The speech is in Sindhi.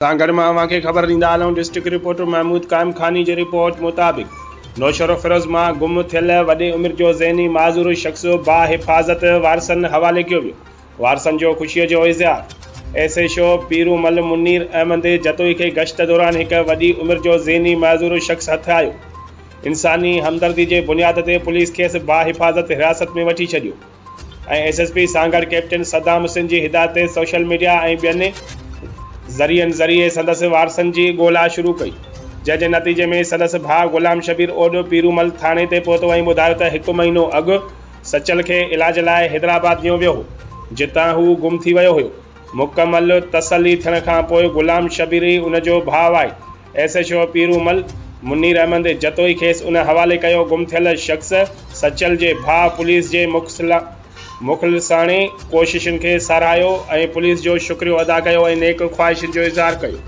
سانگهڙ مان اوهان کي خبر ڏيندا هلون ڊسٽرڪٽ رپورٽر محمود قائم خاني جي رپورٽ مطابق نوشهروفيروز مان گم ٿيل وڏي عمر جو ذهني معذور شخص باحفاظت وارثن حوالي ڪيو ويو وارثن جو خوشي جو اظهار S H O Piromal Munir Ahmed Jatoi کي گشت دوران هڪ وڏي عمر جو ذهني معذور شخص هٿ آيو انساني همدردي جي بنياد تي پوليس کيس باحفاظت حراست ۾ وٺي ڇڏيو. ۽ S S P Sanghar captain Saddam Hussain جي هدايت تي سوشل ميڊيا ۽ ٻين ذريعن ذريعي سندس وارثن جي ڳولا شروع ڪئي جنهن جي نتيجي ۾ سندس ڀاء غلام شبير اوڏ پيرومل ٿاڻي تي پهتو ۽ ٻڌايو ته هڪ مهينو اڳ سچل کي علاج لاء حيدرآباد نيو ويو هو جتان هو گم ٿي ويو هيو مڪمل تسلي ٿيڻ کان پوء غلام شبير ئي ان جو ڀاء آهي. S H O Piromal Munir Ahmed Jatoi کيس ان حوالي ڪيو. گم ٿيل شخص سچل جي ڀاء پوليس جي مخلصاڻي ڪوششن کي ساراهيو ۽ پوليس جو شڪريو ادا ڪيو ۽ نيڪ خواهشن جو اظهار ڪيو.